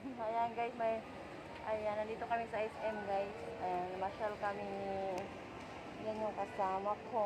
Ayan guys, ayan, nandito kami sa SM guys. Ayan, namasyal kami. Yan yung kasama ko.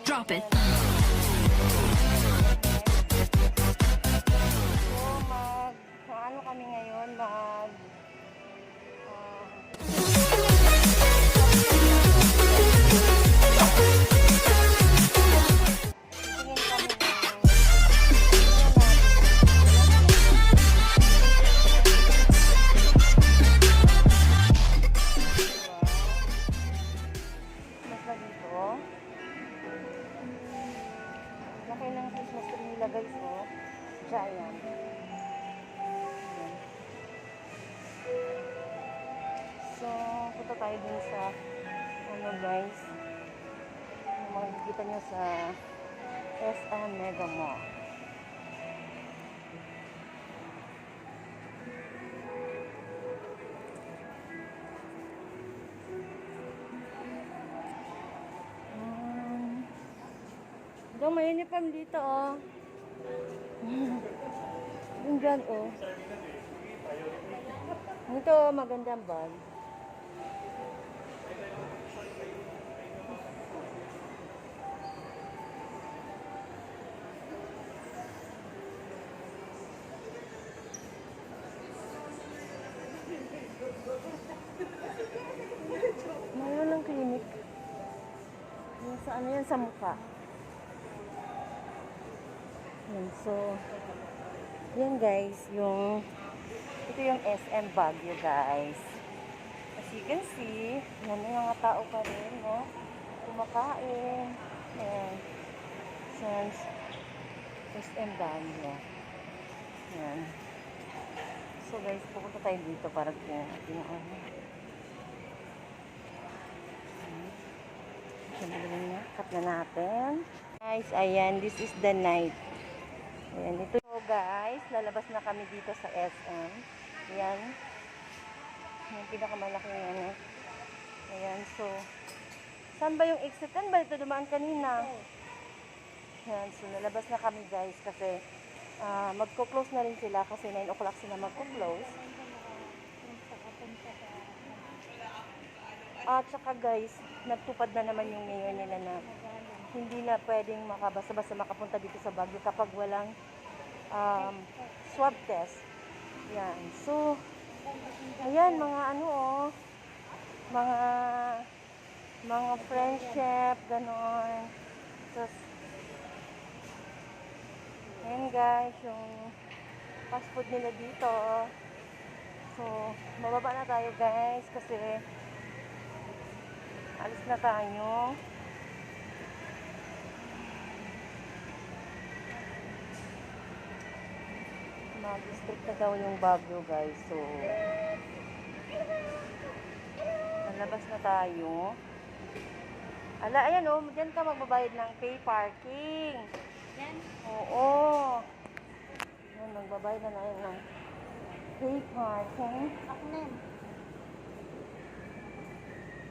Drop it. So, ano kami ngayon, titingin kami mas na dito. Laki ng Christmas tree nila guys, oh. Giant. So, punta tayo dun sa ano guys, yung makikita nyo sa SM Mega Mall. Diyan may uniform dito, oh. Yung dyan, oh. Ito, magandang bag. Mayroon ng clinic. Yung sa ano yan, sa mukha. Yan, so, yan guys, ito yung SM Baguio guys. As you can see, yan yung mga tao pa rin, no? Kumakain. Yan. Sans SM Baguio. Yan. So guys, pupunta tayo dito para kung ating ano. Cut na natin. Guys, ayan, this is the night. Ayan, ito guys, lalabas na kami dito sa SM. Ayan. Yung pinakamalaking ano. Ayan, so, saan ba yung exit? Saan ba ito dumaan kanina? Ayan, so, lalabas na kami guys kasi magko-close na rin sila kasi 9 o'clock sila magko-close. At saka guys, nagtupad na naman yung mayor nila na hindi na pwedeng basta makapunta dito sa Baguio kapag walang swab test. Yan. So, ayan, mga ano, oh, mga friendship, ganon. Tapos, ayan guys, yung fast food nila dito. So, bababa na tayo guys kasi alis na tayo. Mag-district na daw yung Baguio guys. So, nalabas na tayo. Ala, ayan o. Diyan ka magbabayad ng pay parking. Yan? Oo. Ayan, magbabayad na tayo ng pay parking. Ako na yan.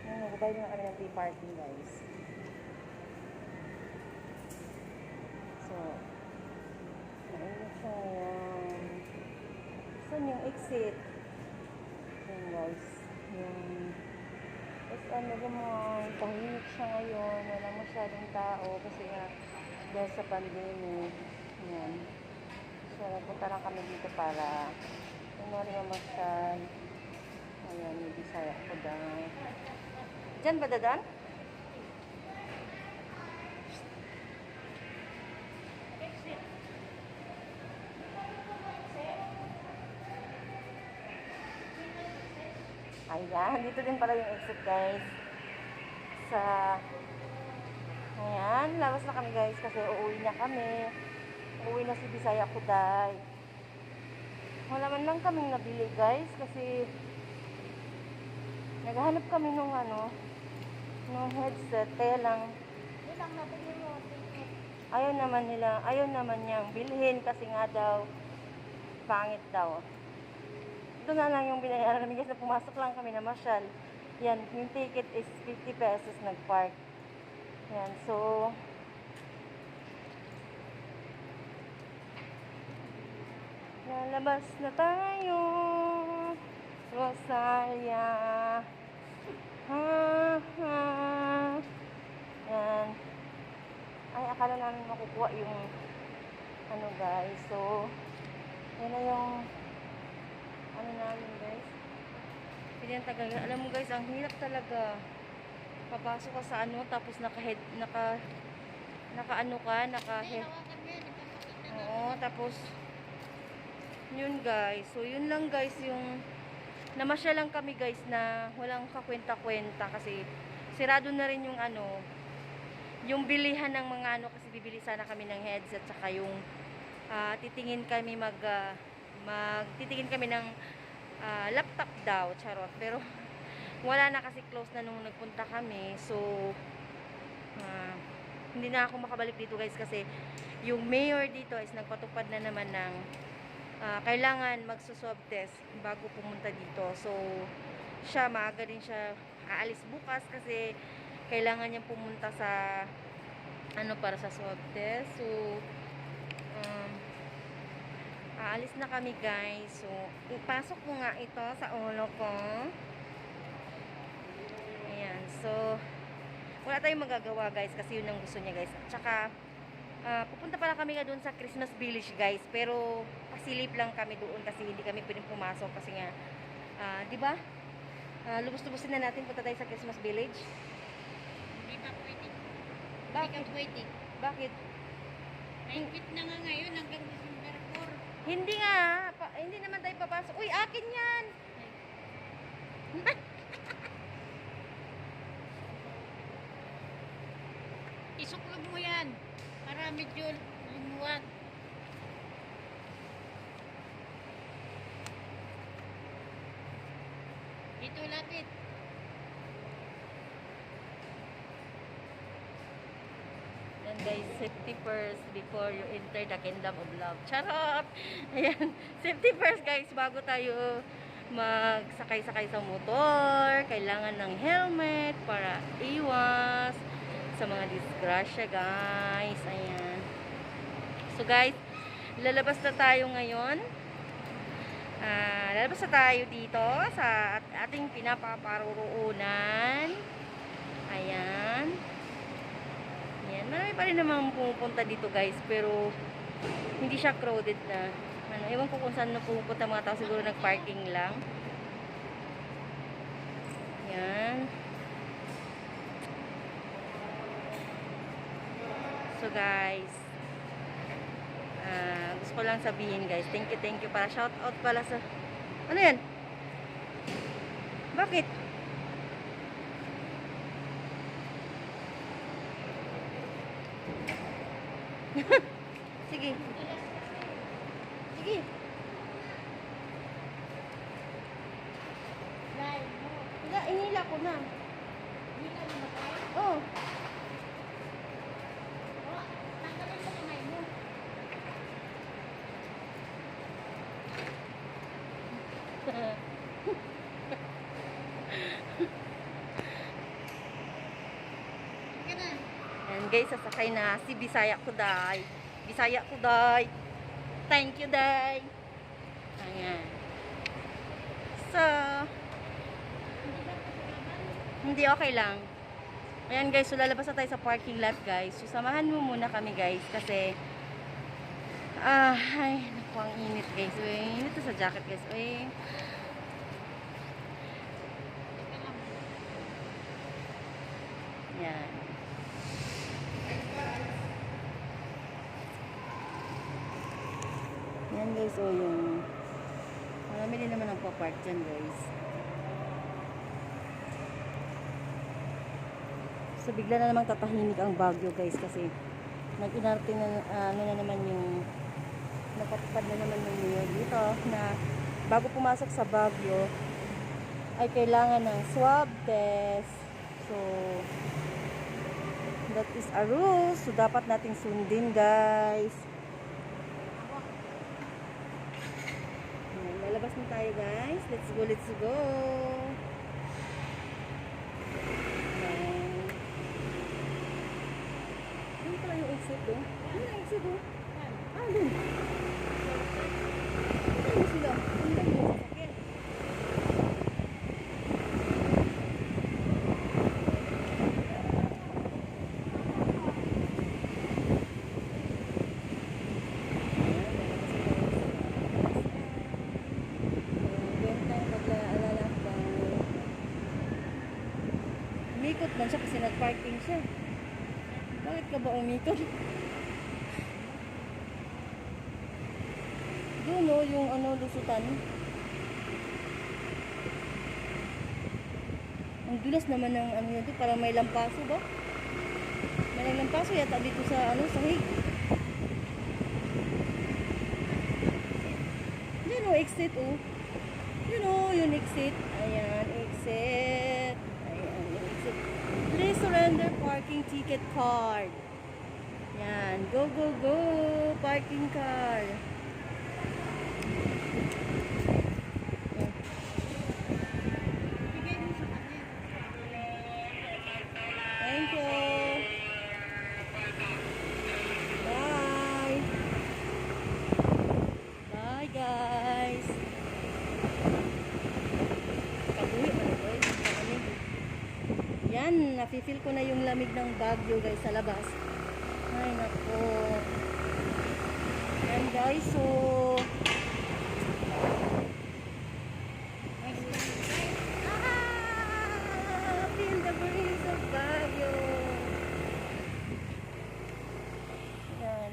Ayan, magbabayad na kami ng pay parking guys. So, mainit siya ngayon. Saan yung exit? Ayan guys. Yung SM Mega Mall. Tahimik siya ngayon. Wala masyadong tao kasi nga dahil sa pandemic. Ayan. So, napunta lang kami dito para kunwari mamasyal. Ayan, may Bisaya ko daw. Diyan ba dadan? Ayan, dito din pala yung exit guys. Sa lalabas na kami guys kasi uuwi na kami. Uuwi na si Bisaya Kuday. Wala man lang kaming nabili guys kasi naghahanap kami nung nung headset. Kaya lang ayaw naman niyang bilhin kasi nga daw pangit daw. Ito na lang yung binayaran namin guys na pumasok lang kami na masyal. Yan, yung ticket is 50 pesos nag-park. Yan, so lalabas na tayo. Rosalia. Yan. Ay, akala namin makukuha yung guys. So, yan na yung namin guys. Hindi yan tagal. Alam mo guys, ang hirap talaga. Papasok ka sa tapos naka-head, oo, tapos yun guys. So, yun lang guys yung namasya lang kami guys na walang kakwenta-kwenta kasi sirado na rin yung yung bilihan ng mga kasi bibili sana kami ng headset saka yung titingin kami magtitingin kami ng laptop daw, charot. Pero wala na kasi close na nung nagpunta kami. So hindi na ako makabalik dito guys kasi yung mayor dito is nagpatupad na naman ng kailangan magsuswab test bago pumunta dito. So siya, maaga din siya aalis bukas kasi kailangan niyang pumunta sa para sa swab test. So aalis na kami guys. So ipasok ko nga ito sa ulo ko. Ayan. So wala tayong magagawa guys kasi yun ang gusto niya guys. At saka pupunta pala kami nga doon sa Christmas Village guys, pero pasilip lang kami doon kasi hindi kami pwedeng pumasok kasi nga di ba? Lubos-lubosin na natin, punta tayo sa Christmas Village. Hindi ka pwede. Bakit? Hindi ka pwede. Bakit? Naipit na nga ngayon hanggang December 4. Hindi nga, hindi naman tayo papasok. Uy, akin yan! Isuklog mo yan para medyo lumuwag. Dito lapit. Yan guys, safety first before you enter the kingdom of love. Charot! Ayan, safety first guys bago tayo magsakay-sakay sa motor. Kailangan ng helmet para iwas sa mga disgrasya guys. Ayan. So guys, lalabas na tayo ngayon. Lalabas na tayo dito sa ating pinapaparuruunan. Ayan. Ayan. Marami pa rin namang pumupunta dito guys, pero hindi siya crowded na. Ewan ko kung saan na pumupunta mga tao, siguro nag-parking lang. Ayan. So guys, gusto ko lang sabihin guys, thank you para shout out pala sa ano yan? Bakit? Sige. Sige. Wala, inila ko na. Oh. Ayan guys, sasakay na si Bisaya Kuday. Bisaya Kuday. Thank you, Day. Ayan. So, hindi, okay lang. Ayan guys, so lalabas na tayo sa parking lot guys. So samahan mo muna kami guys kasi ay, naku, ang init guys. Uy, init to sa jacket guys. Uy. Yan. Yan guys, o yung marami din naman ang pa-park dyan guys. So So bigla na namang tatahimik ang Baguio guys kasi nag-inarte na, na naman yung napatupad na naman yung mayor dito na bago pumasok sa Baguio ay kailangan ng swab test. So that is a rule. So dapat nating sundin guys. Ayan, lalabas na tayo guys. Let's go, let's go. Ayan. Ano pala yung exit oh? Ano yung exit oh? Ah, dun. Ano sila? Ano yung sasakyan? Umikot man siya kasi nag-parking siya. Bakit ka ba umikot? Doon o, yung ano, lusutan. Ang dulas naman ng ano yun, parang may lampaso ba? May lampaso yata dito sa ano, sahig. Yan o, exit o. Yun o, yung exit. Ayan, exit. Ayan, yung exit. Please surrender parking ticket card. Yan, go, go, go. Parking card. Thank you. Bye. Bye guys. Pag-uwi pa na guys. Yan, nafe-feel ko na yung lamig ng Baguio guys sa labas. Ay nako. Yan guys, so feel the breeze of Baguio. Yan.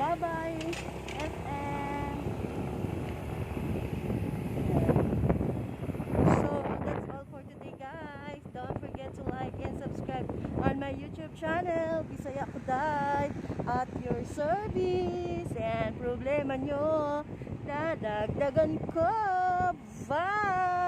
Bye-bye, SM. So, that's all for today, guys. Don't forget to like and subscribe on my YouTube channel, Bisaya Kuday, at your service. And problema nyo, dadagdagan ko. Bye!